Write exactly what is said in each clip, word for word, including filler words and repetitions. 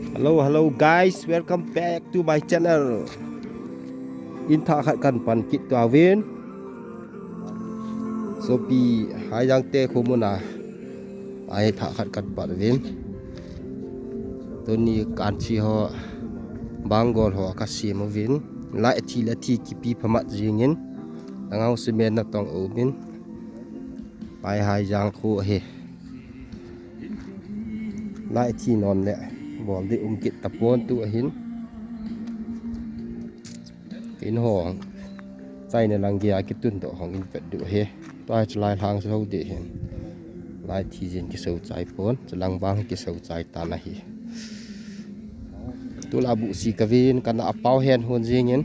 Hello, hello guys, welcome back to my channel. In thah khat kan pan kit tauvin. Sopi Haijang te khomuna. Ahi thah khat kan pan uvin. Tuni kanchi ho, Bangol ho kasem uvin. Lai thi le thi kipi phamat jingin. Tangau cement natong uvin. Pai Haijang khu ahi. Lai thi nom le bol di um kit tapon tu ahin. In ho chai ne lang gei a kitun doh hong in pet diu ahi. Tua chu lai lang so di hin. Lai thi jin kiso chai pon, chu lang bang kiso chai tan ahi. Tula bu si kavin kana apau hen hon jingin.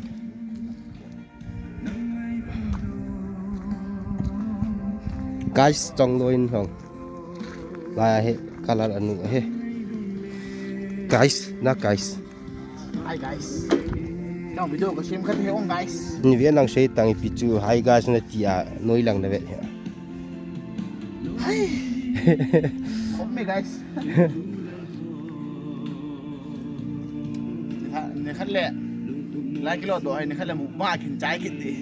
Guys, chong lo in hong. Lai ahi, color anu ahi. Guys, na guys. Hi guys. Nang video ko sim khat he ong guys. Ni ve nang sei tang ipi chu. Hi guys na ti a noi lang na ve. Hi. Kom me guys. Ni khat le. Lai kilo do hai ni khat le mu ma kin chai kit di.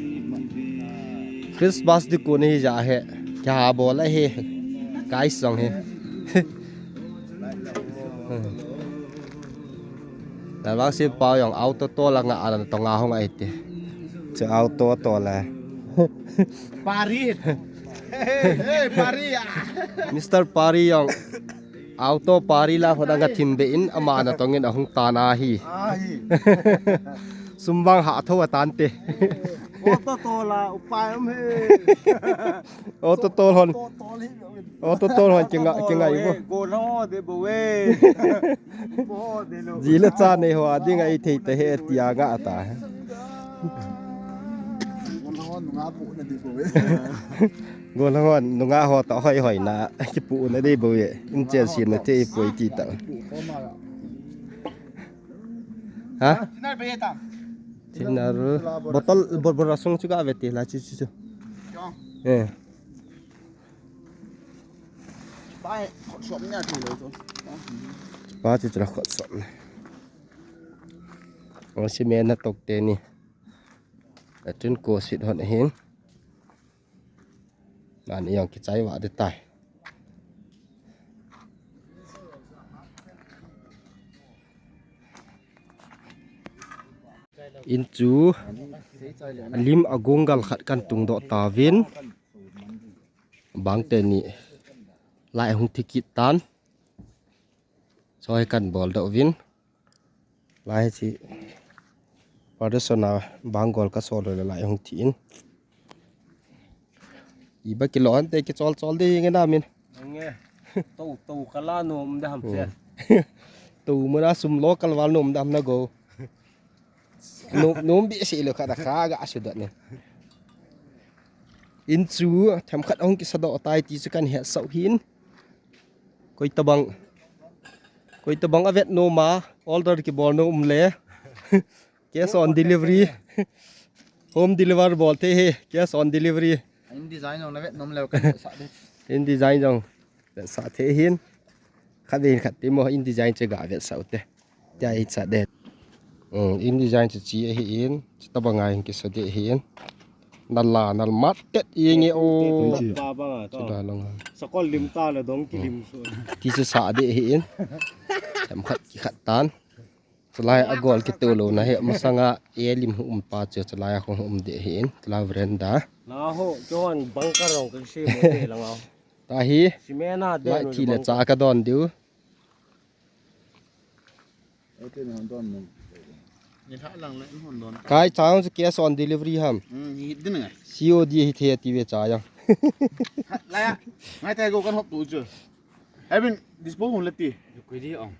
Christmas di ko ni ja he. Kya bol he. Guys song he. Lalbang si pau jong auto to la nga ana tonga hong ai ti. Chu auto to la. Pari. Hey, hey, Pari ya. Mister Pari jong auto Pari la ho dang ka thim be in ama ana tongin ahung tan ahi. Ahi. Sum vang ha tho atan te. Auto to la upai um he. Auto to hon. Auto to hon kinga kinga ibo. Go no de bo we. Ji le cha nei ho a ding a i thei te he ti a nga ta. Gon hon nunga ho ta hoi hoi na ki pu na dei bo ye. In chen sin na te i poi ti ta. Ha? Thinner bottle bottle sung chu ka ve ti la chi chi chu. Eh. Pa chu chu la khot sop ne. Ong si me na tok te ni. A tun ko sit hon hin. Nan i ong ki chai wa de tai. In chu alim agung gal khat kan tung doh tauvin. Bang te ni lai hung thi kit tan. Choi kan bol doh uvin. Lai chi. Pada sona bang gol ka sol le lai hung thi in. Iba kilo ante ki chol chol di nge na min. Nge. To to kala nom da ham se. To mura sum lo kalwal nom da ham na go. Nom nom bi si lo kha da kha ga su da ne. In chu them khat hung ki sa doh tai ti chu kan he sau hin. Koi tabang. Koi tabang avet nom a order ki bol nom le. Cash on delivery. Home deliver bol the he. Cash on delivery. In design jong na vet nom leu kan sa de. In design jong vet sa the hin. Khat in khat ti mo in design che ga vet sa u te. Tia hi sa de. Um, in design che chi ahi in. Tabang ai ki sa de hin. Nal la nal mat tet i nge o. Chi. Sakol lim ta le dong ki lim so. Ti che sa de hin. Them khat ki khat tan. Chulai a gol kito lo na he masanga e lim hu um pa chu chulai a hung um de hin chulai veranda. Na ho chuan bunker rong ka si mo te lang au. Ta hi. Simena de lai thi le cha ka don diu. Ni tha lang le hon don. Kai chang chu cash on delivery ham. Hmm, hi din ngai. C O D hi the ti ve cha yang. La ya. Ngai ta go kan hop tu chu. Evin dispo hon le ti. Ku di ong.